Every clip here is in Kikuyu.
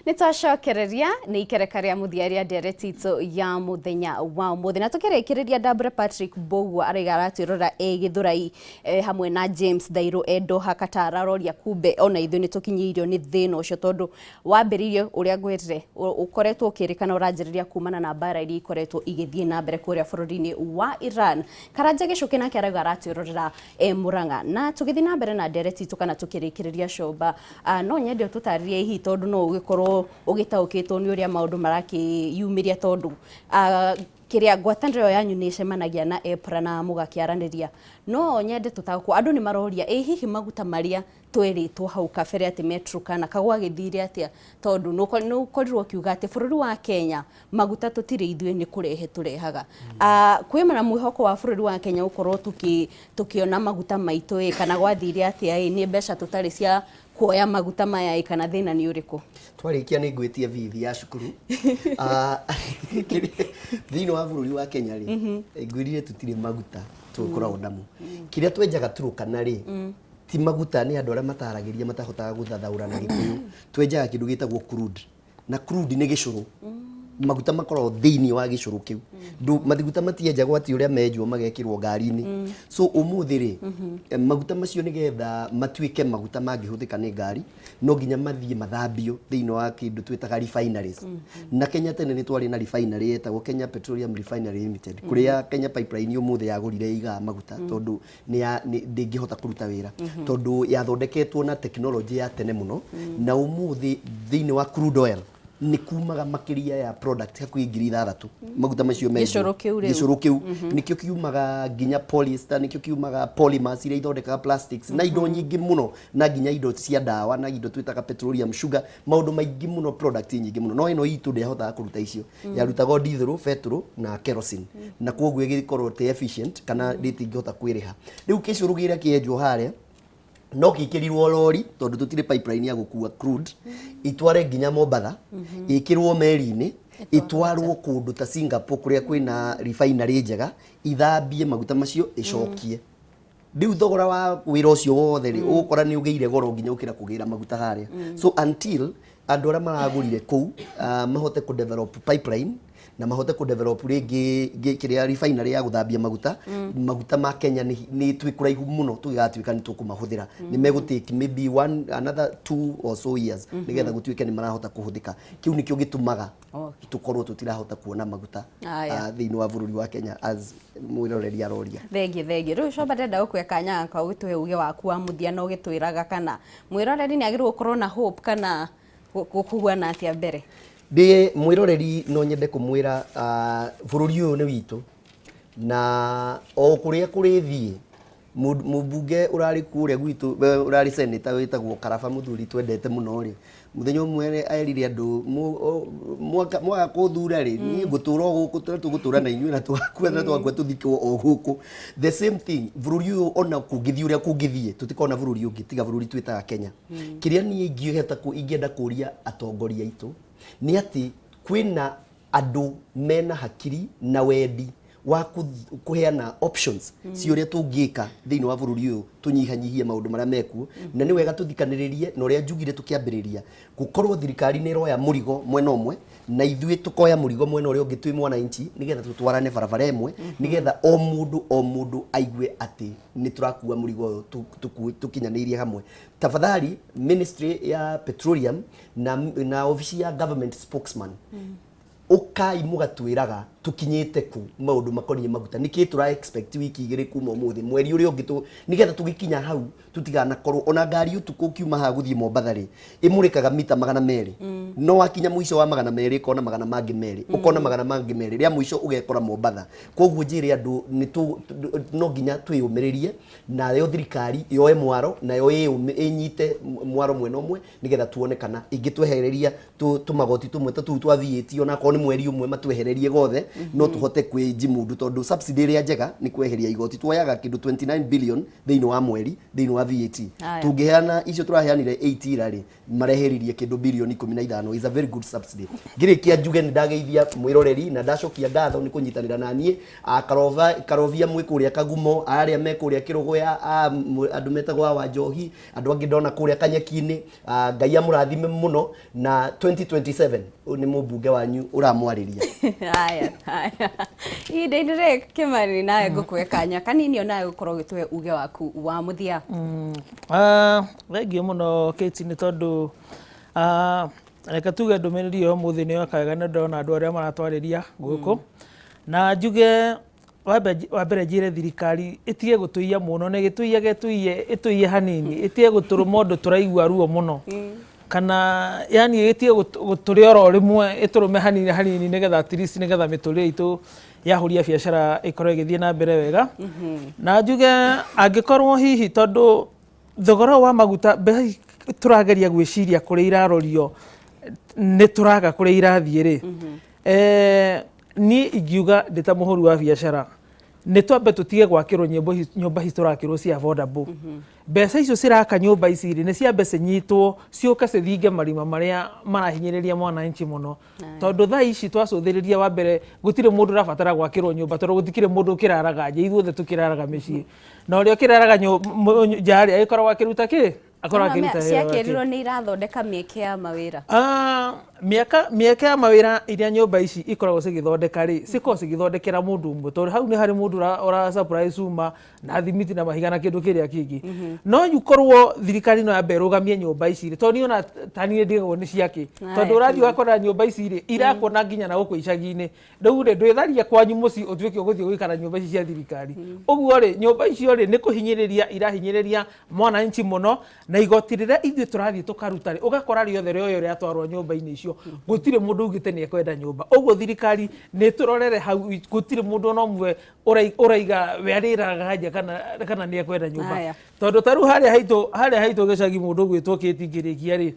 Nĩ twacokereria nĩ ikereka rĩa mũthia rĩa ndereti itũ ya mũthenya wa ũmũthĩ, na tũkĩrĩkĩrĩria Ndambũre Patrick Mbũgua araiga aratwĩrora e Gĩthũrai, hamwe na James Thairũ e Doha Qatar, aroria kumbe ona ithuĩ nĩ tũkinyĩirio nĩ thĩna ũcio, tondũ wambĩrĩirie ũrĩa ngwĩrire ũkoretwo ũkĩrĩkana ũranjĩrĩria kumana na mbara iria ikoretwo igĩthiĩ na mbere kũrĩa bũrũri-inĩ wa Iran. Karanja Gĩcũkĩ nake arauga aratwĩrorera e Murang'a. Na tũgĩthiĩ na mbere na ndereti itũ kana tũkĩrĩkĩrĩria comba, no nyende ũtũtarĩrie hihi, tondũ no ũgĩkorwo ũgĩtaũkĩtwo nĩ ũrĩa maũndũ marakĩyumĩria, tondũ kĩrĩa ngwatanĩro ĩyo yanyu nĩ ĩcemanagia na EPRA na mũgakĩaranĩria, no nyende tũtaũkwo, andũ nĩ maroria ĩ hihi maguta marĩa twerĩtwo hau kabere atĩ me Turkana kagwagĩthire atĩa, tondũ nĩ ũkorirwo ũkiuga atĩ bũrũri wa Kenya maguta tũtirĩ ithuĩ nĩ kũrehe tũrehaga. Kwĩ na mwĩhoko wa bũrũri wa Kenya gũkorwo tũkĩona maguta maitũ ĩ, kana gwathire atĩa ĩ, nĩ mbeca tũtarĩ cia kuoya maguta maya ĩ, kana thĩna nĩ ũrĩkũ? Twarĩkia nĩ ngwĩtie bithi ya cukuru. Thĩinĩ wa bũrũri wa Kenya rĩ, ngwĩrire tũtirĩ maguta tũkoragwo namo. Kĩrĩa twenjaga Turkana rĩ, ti maguta, nĩ andũ arĩa mataragĩria matahotaga gũthathaũra na Gĩkũyũ. Twenjaga kĩndũ gĩtagwo crude, na crude nĩ gĩcũrũ. Maguta makoragwo thĩinĩ wa gĩcũrũ kĩu. Maguta matienjagwo atĩ ũrĩa menjwo magekĩrwo ngari-inĩ. So ũmũthĩ rĩ, maguta macio nĩgetha matuĩke maguta mangĩhũthĩka nĩ ngari, no nginya mathiĩ mathambio thĩinĩ wa kĩndũ twĩtaga refineries. Na Kenya tene nĩ twarĩ na refinery yetagwo Kenya Petroleum Refinery Limited, kũrĩa Kenya Pipeline ũmũthĩ yagũrire ĩigaga maguta, tondũ ndĩngĩhota kũruta wĩra, tondũ yathondeketwo na technology ya tene mũno. Na ũmũthĩ thĩinĩ wa crude oil nĩ kumaga makĩria ya product hakuhĩ 6,000, maguta macio menjwo. Gĩcũrũ kĩu rĩu. Gĩcũrũ kĩu nĩkĩo kiumaga nginya polyester, nĩkĩo kiumaga polymers iria ithondekaga plastics na indo nyingĩ mũno, na nginya indo cia ndawa na indo twĩtaga petroleum sugar, maũndũ maingĩ mũno, product nyingĩ mũno. No ĩno itũ ndĩahotaga kũruta icio, yarutaga diesel, petrol na kerosene, na koguo ĩgĩkorwo ti efficient kana rĩtingĩhota kwĩrĩha. Rĩu gĩcũrũ kĩrĩa kĩenjwo harĩa no gĩkĩrirwo rori, tondũ tũtirĩ pipeline ya gũkua crude, itware nginya Mombatha, ĩkĩrwo meri-inĩ, ĩtwarwo kũndũ ta Singapore kũrĩa kwĩna refinery njega, ithambie maguta macio, ĩcokie. Rĩu thogora wa wĩra ũcio wothe rĩ, ũgũkora nĩ ũgĩire goro nginya ũkĩra kũgĩra maguta harĩa. So until andũ arĩa maragũrire kũu mahote kũ develop pipeline na mahote kũ develop rĩngĩ kĩrĩa refinery ya gũthambia maguta, maguta ma Kenya nĩ twĩ kũraihu mũno tũgĩgatuĩka nĩ tũkũmahũthĩra. Nĩ megũ take maybe one another 2 or so years nĩgetha gũtuĩke nĩ marahota kũhũthĩka. Kĩu nĩkĩo gĩtũmaga tũkorwo tũtirahota kuona maguta thĩinĩ wa bũrũri wa Kenya as mwĩroreri aroria. Thengiũ, thengiũ. Rĩu coba ndĩrenda gũkũhe kanya gaka ũgĩtũhe uge waku wa mũthia, na ũgĩtwĩraga kana mwĩroreri nĩ agĩrĩirwo gũkorwo na hope kana gũkũhuana atĩa mbere. Ndĩ mwĩroreri no nyende kũmwĩra, bũrũri ũyũ nĩ witũ, na o kũrĩa kũrĩthiĩ, mũmbunge ũrarĩ kũrĩa gwitũ, ũrarĩ senator wĩtagwo Karaba, mũthuri twendete mũno rĩ, mũthenya ũmwe erire andũ, "Mwaga kũthura rĩ, niĩ ngũtũra o gũkũ, tũrĩa tũgũtũra na inyuĩ na tũgakua, na twakua tũthikwo o gũkũ." The same thing, bũrũri ũyũ ona kũngĩthiĩ ũrĩa kũngĩthiĩ, tũtikona bũrũri ũngĩ tiga bũrũri twĩtaga Kenya. Kĩrĩa niĩ ingĩhota ingĩenda kũria atongoria aitũ nĩ atĩ kwĩna andũ mena hakiri na wendi wa kũheana options cia ũrĩa tũngĩka thĩinĩ wa bũrũri ũyũ tũnyihanyihie maũndũ marĩa mekuo. Na nĩ wega tũthikanĩrĩrie na ũrĩa njugire tũkĩambĩrĩria, gũkorwo thirikari nĩ ĩroya mũrigo mwena ũmwe na ithuĩ tũkoya mũrigo mwena ũrĩa ũngĩ twĩ mwananchi, nĩgetha tũtwarane barabara ĩmwe, nĩgetha o mũndũ o mũndũ aigue atĩ nĩ tũrakua mũrigo ũyũ tũkinyanĩirie hamwe. Tafadhali, ministry ya petroleum na obici ya government spokesman, ũkai mũgatwĩraga tũkinyĩte kũ maũndũ makoniĩ maguta, nĩkĩ tũra expect wiki 2 kuma ũmũthĩ, mweri ũrĩa ũngĩ, nĩgetha tũgĩkinya hau tũtiganakorwo ona ngari ũtukũ ũkiuma haha gũthiĩ Mombatha rĩ, ĩmũrĩkaga mita 200, no wakinya mũico wa 200 ĩkona magana mangĩ merĩ, ũkona magana mangĩ merĩ, rĩa mũico ũgekora Mombatha. Koguo njĩre andũ nĩ no nginya twĩyũmĩrĩrie, nayo thirikari yoe mwaro nayo ĩnyite mwaro mwena ũmwe, nĩgetha tuone kana ingĩtwehereria tũmagoti tũmwe ta tũu twa VAT, onakorwo nĩ nĩ mweri ũmwe matwehererie gothe, no tũhote kwĩjimundu, tondũ subsidy ĩrĩa njega nĩ kweheria igoti. Tuoyaga kĩndũ 29 billion thĩinĩ wa mweri thĩinĩ wa VAT. Tũngĩheana icio tũraheanire 8 ira rĩ, mareheririe kĩndũ bilioni 15. Is a very good subsidy. Ngĩrĩkia njuge nĩ ndageithia mwĩroreri na ndacokia ngatho nĩ kũnyitanĩra na niĩ. Karova Karovia, mwĩ kũrĩa Kagumo, arĩa me kũrĩa Kĩrũgũya, andũ metagwo a Wanjohi, andũ angĩ ndona kũrĩa Kanyeki-inĩ. Ngai amũrathime mũno, na 2027 ũyũ nĩ mũmbunge wanyu ũramwarĩria. Haya haya, ihinda-inĩ rĩrĩ, Kĩmani, nawe ngũkũhe kanya kanini onawe gũkorwo ũgĩtũhe uge waku wa mũthia. Thengiũ mũno, Kate, nĩ tondũ reke tuge ndũmĩrĩri ĩyo ũmũthĩ nĩ yoka wega, nĩ ndĩrona andũ arĩa maratwarĩria gũkũ. Na njuge wa mbere njĩre thirikari ĩtige gũtũiya mũno, na ĩgĩtũiyaga ĩtũiye ĩtũiye hanini, ĩtige gũtũrũma ũndũ tũraigua ruo mũno, kana yani ĩtige gũtũrĩa oro rĩmwe, ĩtũrũme hanini hanini, nĩgetha at least nĩgetha mĩtũrĩre itũ ya ahũri a biacara ĩkorwo ĩgĩthiĩ na mbere wega. Na njuge angĩkorwo hihi tondũ thogora ũyũ wa maguta, mbeca ici tũrageria gwĩciria kũrĩa irarorio, nĩ tũraga kũrĩa irathiĩ rĩ, niĩ ingiuga ndĩ ta mũhũri wa biacara, nĩ twambe tũtige gwakĩrwo nyĩmbo ici, nyũmba ici tũrakĩrwo cia affordable. Mbeca icio ciraka nyũmba ici rĩ, nĩ ciambe cinyitwo ciũke cithinge marima marĩa marahinyĩrĩria mwananchi mũno, tondũ thaa ici twacũthĩrĩria, wa mbere, gũtirĩ mũndũ ũrabatara gwakĩrwo nyũmba, tondũ gũtikĩrĩ mũndũ ũkĩraraga nja, ithuothe tũkĩraraga mĩciĩ, na ũrĩa ũkĩraraga nja rĩ, agĩkoragwo akĩruta kĩ, akoragwo akĩruta wĩra wake. Ciakĩrirwo nĩ irathondeka mĩeke ya mawĩra? Mĩaka mĩeke ya mawĩra iria nyũmba ici ikoragwo cigĩthondeka rĩ, cikoragwo cigĩthondekera mũndũ ũmwe, tondũ hau nĩ harĩ mũndũ ũra supply cuma na thimiti na mahiga na kĩndũ kĩrĩa kĩngĩ. No korwo thirikari no yambe ĩrũgamie nyũmba ici rĩ, tondũ niĩ ona ta niĩ ndigagwo nĩ ciakĩ, tondũ ũrathiĩ ũgakora nyũmba ici rĩ, irakwo na nginya na gũkũ icagi-inĩ. Rĩu rĩ, ndwĩtharia kwanyu mũciĩ ũtuĩke ũgũthiĩ gũikara nyũmba ici cia thirikari. Ũguo rĩ, nyũmba icio rĩ, nĩ kũhinyĩrĩria irahinyĩrĩria mwananchi mũno, na igoti rĩrĩa ithuĩ tũrathiĩ tũkaruta rĩ, ũgakora rĩothe rĩoyo rĩatwarwo nyũmba-inĩ icio. Gũtirĩ mũndũ ugĩte nĩ ekwenda nyũmba. Ũguo thirikari nĩ tũrorere hau, gũtirĩ mũndũ ona ũmwe ũraiga we arĩraraga nja kana nĩ ekwenda nyũmba. Tondũ ta rĩu harĩa haitũ gĩcagi, mũndũ ũgwĩtwo Kate, ngĩrĩkia rĩ,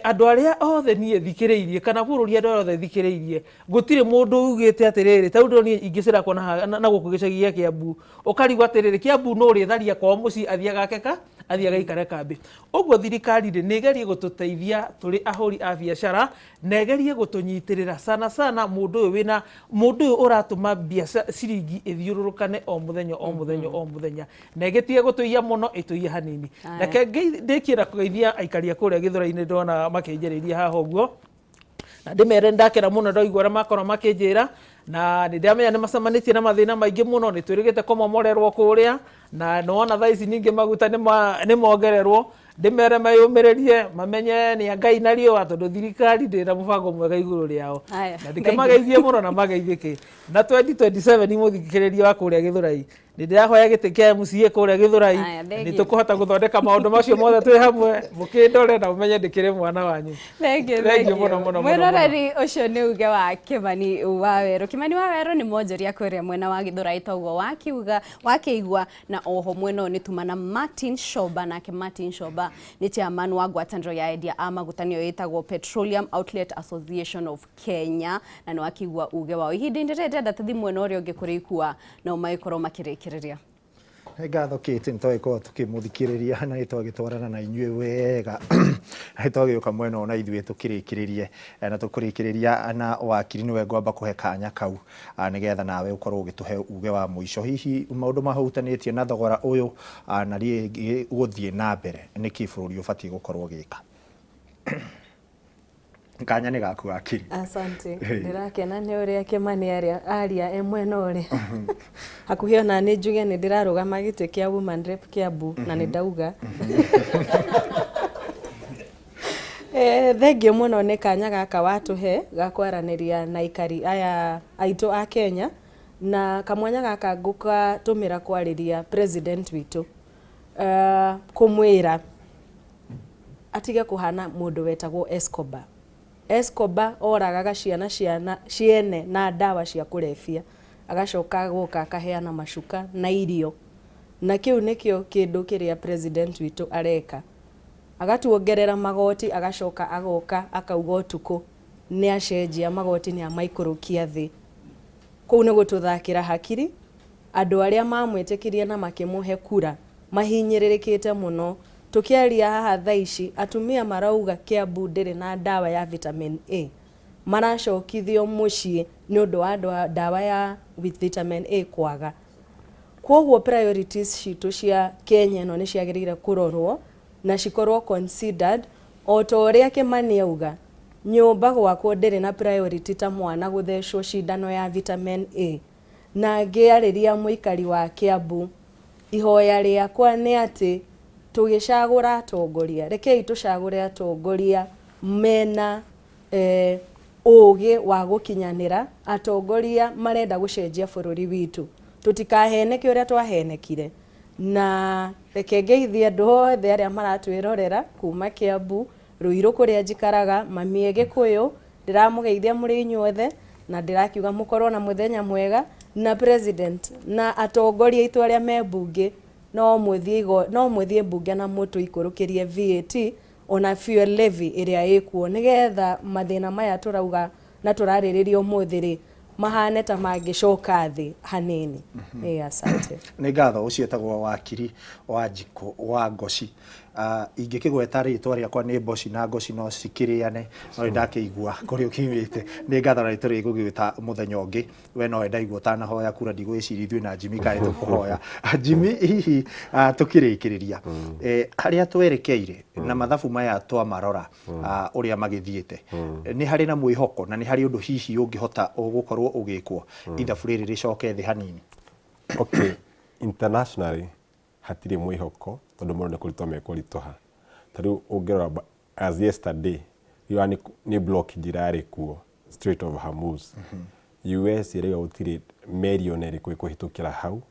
andũ arĩa othe niĩ thikĩrĩirie, kana bũrũri andũ arĩa othe thikĩrĩirie, gũtirĩ mũndũ ugĩte atĩrĩrĩ, ta rĩu ndĩronire ingĩ cirakwo na gũkũ gĩcagi gĩa Kĩambu, ũkarigwo atĩrĩrĩ, Kĩambu no ũrĩtharia kwao mũciĩ athiĩ agake ka athiĩ agaikare kambĩ. Ũguo thirikari rĩ, nĩ ĩgerie gũtũteithia tũrĩ ahũri a biacara, na ĩgerie gũtũnyitĩrĩra sana sana mũndũ ũyũ wĩna mũndũ ũyũ ũratũma biacara ciringi ĩthiũrũrũkane o mũthenya o mũthenya o mũthenya, na ĩgĩtige gũtũiya mũno, ĩtũiye hanini. Reke ndĩkie na kũgeithia aikari a kũrĩa Gĩthũrai-inĩ, ndona makĩnjarĩria haha ũguo, na ndĩmere ndakena mũno ndaigua ũrĩa makorwo makĩnjĩra, na nĩ ndamenya nĩ macemanĩtie na mathĩna maingĩ mũno. Nĩ twĩrĩgĩte kũmomorerwo kũrĩa, na nĩwona thaa ici ningĩ maguta nĩ mongererwo. Ndĩmere meyũmĩrĩrie, mamenye nĩ a Ngai na riũa, tondũ thirikari ndĩrĩ na mũbango mwega igũrũ rĩao. Na ndĩkĩmageithie mũno na mageithĩke na 2027. Mũthikĩrĩria wa kũrĩa Gĩthũrai, nĩ ndĩrahoya gĩtĩ kĩa MCA kũrĩa Gĩthũrai. Aya, thank Nĩ you. tũkũhota gũthondeka maũndũ macio mothe twĩ hamwe. Mũkĩndore na mũmenye ndĩkĩrĩ mwana wanyu. Thank you, Thank thank you you. mũno, mũno, mũno. Mwĩroreri, ũcio nĩ uge wa Kĩmani wa Werũ. Kĩmani wa Werũ nĩ mwonjoria kũrĩa mwena wa Gĩthũrai, toguo wakiuga wakĩigua. Na oho mwena ũyũ nĩ tuma na Martin Shoba, nake Martin Shoba nĩ chairman wa ngwatanĩro ya endia a maguta, nĩyo ĩtagwo Petroleum Outlet Association of Kenya, na nĩ wakĩigua uge wao. Ihinda-inĩ rĩrĩ ndĩrenda tũthiĩ mwena ũrĩa ũngĩ kũrĩ ikua, nao magĩkorwo makĩrĩkĩrĩria. Nĩ ngatho, Kate, nĩ twagĩkorwo tũkĩmũthikĩrĩria na nĩ twagĩtwarana na inyuĩ wega, na nĩ twagĩũka mwena ũyũ na ithuĩ tũkĩrĩkĩrĩrie, na tũkũrĩkĩrĩria na wakiri. Nĩwe ngwamba kũhe kanya kau nĩgetha nawe ũkorwo ũgĩtũhe uge wa mũico, hihi maũndũ mahutanĩtie na thogora ũyũ na rĩngĩ gũthiĩ na mbere, nĩkĩ bũrũri ũbatiĩ gũkorwo ũgĩka. Kanya nĩ gaku, wakiri. Asante. Ndĩrakena nĩ ũrĩa Kĩmani aria aria e mwena ũrĩa hakuhĩ. Ona nĩ njuge nĩ ndĩrarũgama gĩtĩ kĩa woman rep Kiambu, na nĩ ndauga thengiũ mũno nĩ kanya gaka watũhe ga kwaranĩria na aikari aya aitũ a Kenya. Na kamwanya gaka ngũgatũmĩra kwarĩria president witũ, kũmwĩra atige kũhana mũndũ wetagwo Escobar. Escobar oragaga ciana ciene na ndawa cia kũrebia, agacoka agoka akaheana macuka na irio. Na kĩu nĩkĩo kĩndũ kĩrĩa president witũ areka, agatuongerera magoti, agacoka agoka akauga ũtukũ. Nĩ acenjia magoti, nĩ amaikũrũkia thĩ. Kũu nĩ gũtũthakĩra hakiri. Andũ arĩa mamwĩtĩkirie na makĩmũhe kura mahinyĩrĩrĩkĩte mũno. Tũkĩaria haha thaa ici atumia marauga Kiambu ndĩrĩ na ndawa ya vitamin A, maracokithio mũciĩ nĩ ũndũ wa ndawa ya vitamin A kwaga. Kwoguo priorities citũ cia Kenya ĩno nĩ ciagĩrĩire kũrorwo na cikorwo considered. O ta ũrĩa Kĩmani auga, nyũmba gwakwo ndĩrĩ na priority ta mwana gũthecwo cindano ya vitamin A. Na ngĩarĩria mũikari wa Kiambu, ihoya rĩakwa nĩ atĩ tũgĩcagũra atongoria, rekei tũcagũre atongoria mena ũgĩ wa gũkinyanĩra, atongoria marenda gũcenjia bũrũri witũ. Tũtikaheneke ũrĩa twahenekire. Na reke ngeithie andũ othe arĩa maratwĩrorera kuma Kiambu, Ruiru kũrĩa njikaraga, mami e Gĩkũyũ, ndĩramũgeithia mũrĩ inyuothe na ndĩrakiuga mũkorwo na mũthenya mwega. Na president na atongoria aitũ arĩa me mbunge, no mũthiĩ no mũthiĩ mbunge na mũtũikũrũkĩrie VAT ona fuel levy ĩrĩa ĩkuo, nĩgetha mathĩna maya tũrauga na tũrarĩrĩria ũmũthĩ rĩ mahane ta mangĩcoka thĩ hanini. Asante. Nĩ ngatho. Ũcio etagwo wakiri wa Njikũ wa Ngoci. Ingĩkĩgweta rĩtwa rĩakwa nĩ Mboci na Ngoci no cikĩrĩane, no nĩ ndakĩigua kũrĩa ũkiumĩte. Nĩ ngatho na nĩ tũrĩgũgĩta mũthenya ũngĩ. We nowe ndaigua ũtanahoya kura, ndigwĩciria ithuĩ na Jimmy kaĩ tũkũhoya. Jimmy, hihi tũkĩrĩkĩrĩria, harĩa twerekeire na mathabu maya twamarora ũrĩa magĩthiĩte, nĩ harĩ na mwĩhoko na nĩ harĩ ũndũ hihi ũngĩhota gũkorwo ũgĩkwo ithabu rĩrĩ rĩcoke thĩ hanini? Okay, internationally hatirĩ mwĩhoko, tondũ mũndũ nĩ kũritũha mekũritũha. Ta rĩu ũngĩrora as yesterday, riũa nĩ blockage irarĩ kuo Strait of Hormuz. US ĩrauga gũtirĩ meri ona ĩrĩkũ ĩkũhĩtũkĩra hau,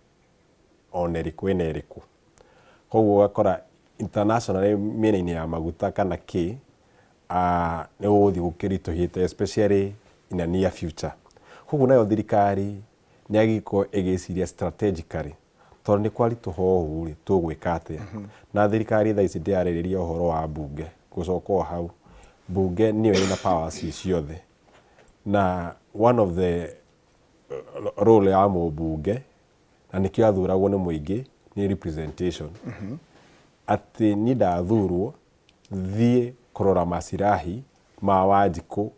ona ĩrĩkũ ĩna ĩrĩkũ. Koguo ũgakora internationally mĩena-inĩ ya maguta kana kĩ, nĩ gũgũthiĩ gũkĩritũhĩte, especially in a near future. Koguo nayo thirikari nĩ yagĩrĩirwo gũkorwo ĩgĩciria strategically, tondũ nĩ kwaritũha ũũ rĩ, tũgwĩka atĩa? Na thirikari thaa ici ndĩrarĩrĩria ũhoro wa mbunge. Gũcoka o hau, mbunge nĩyo ĩna powers ici ciothe, na one of the role ya mũmbunge, na nĩkĩo athuragwo nĩ mũingĩ, nĩ representation, atĩ niĩ ndathurwo thiĩ kũrora macirahi ma Wanjikũ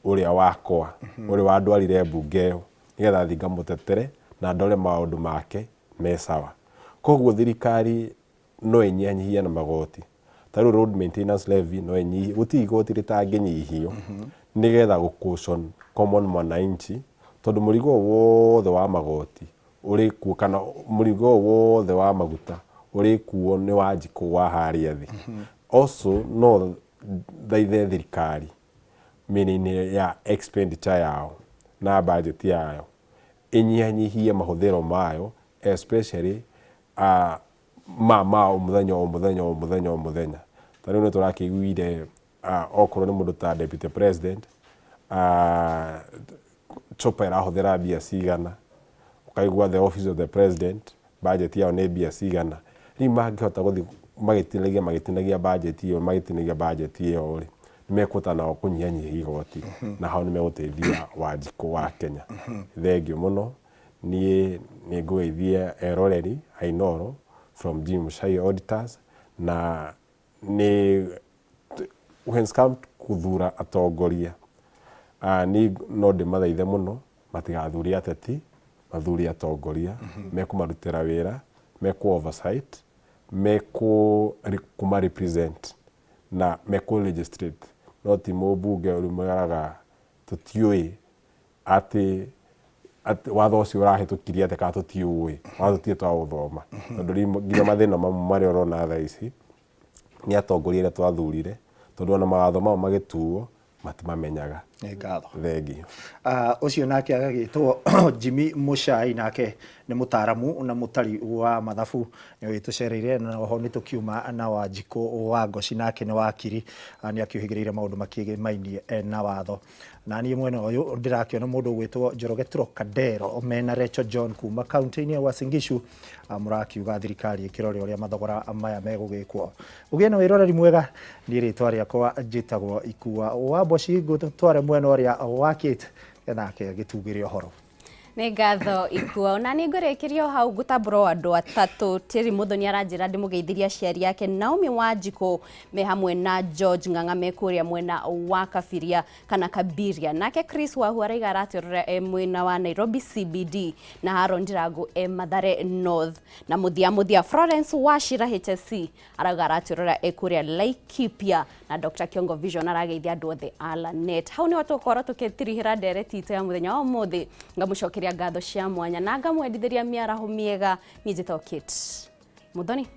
ũrĩa wakwa, ũrĩa wandwarire mbunge ĩyo, nĩgetha thiĩ ngamũtetere na ndore maũndũ make me sawa. Koguo thirikari no ĩnyihanyihie na magoti, ta rĩu road maintenance levy no ĩnyihie. Gũtirĩ igoti rĩtangĩnyihio nĩgetha gũ cushion common mwananchi, tondũ mũrigo ũyũ wothe wa magoti ũrĩkuo kana mũrigo ũyũ wothe wa maguta ũrĩkuo nĩ Wanjikũ wa harĩa thĩ. Also no thaithe thirikari mĩena-inĩ ya expenditure yao na budget yayo ĩnyihanyihie mahũthĩro mayo, especially ma o mũthenya, o mũthenya, o mũthenya, o mũthenya. Ta rĩu nĩ tũrakĩiguire okorwo nĩ mũndũ ta deputy president, chopper ĩrahũthĩra mbia cigana, ũkaigua the office of the president budget yao nĩ mbia cigana. Rĩu mangĩhota gũthiĩ magĩtinagia budget ĩyo, magĩtinagia budget ĩyo rĩ, nĩ mekũhota nao kũnyihanyihia igoti na hau nĩ megũteithia Wanjikũ wa Kenya. Thengiũ mũno. Niĩ nĩ ngũgeithia eroreri a Inooro from Jim Muchai Auditors, na nĩ when it comes gũthura atongoria, niĩ no ndĩmathaithe mũno matigathure ateti, mathure atongoria mekũmarutĩra wĩra, mekũ oversight, mekũ kũma represent na mekũ legislate, no ti mũmbunge ũrĩmwĩraga tũtiũĩ atĩ watho ũcio ũrahĩtũkirie atĩa kana tũtiũĩ watho, tũtirĩ twaũthoma. Tondũ rĩu nginya mathĩna mamwe marĩa ũrona thaa ici nĩ atongoria arĩa twathurire, tondũ ona mawatho mao magĩtuo matimamenyaga. Nĩ ngatho. Thengiũ. Ũcio nake agagĩtwo Jimmy Muchai, nake nĩ mũtaaramu na mũtari wa mathabu, nĩ ũgĩtũcereire. Na oho nĩ tũkiuma na Wanjikũ wa Ngoci, nake nĩ wakiri, nĩ akĩũhĩgĩrĩire maũndũ makĩgĩmainie na watho. Na niĩ mwena ũyũ ndĩrakĩona mũndũ ũgwĩtwo Njoroge Trocadero mena Rachel John kuma kaunti-inĩ ya Uasin Gishu, mũrakiuga thirikari ĩkĩrore ũrĩa mathogora maya megũgĩkwo. Ũgĩe na wĩroreri mwega. Niĩ rĩtwa rĩakwa njĩtagwo Ikua wa Mboci, ngũtware. Mwena ũrĩa wa Kate nake agĩtugĩre ũhoro. Nĩ ngatho ikuo na nĩ ngũrĩkĩria o hau ngũtambũra o andũ atatũ. Terry Muthoni aranjĩra ndĩmũgeithirie aciari ake Naomi Wanjikũ me hamwe na George Ng'ang'a me kũrĩa mwena wa Kabiria kana Kabiria. Nake Chris Wahu araiga aratwĩrora e mwena wa Nairobi CBD na Haron Ndirangu e Mathare North. Na mũthia mũthia Florence Wachira HSC arauga aratwĩrora e kũrĩa Laikipia na Dr. Kiongo Vision arageithia andũ othe a Lanet. Hau nĩho tũgũkorwo tũkĩtirihĩra ndereti itũ ya mũthenya wa ũmũthĩ. Ngamũcokeria ngatho cia mwanya na ngamwendithĩria mĩaraho mĩega. Niĩ njĩtagwo Kate Muthoni.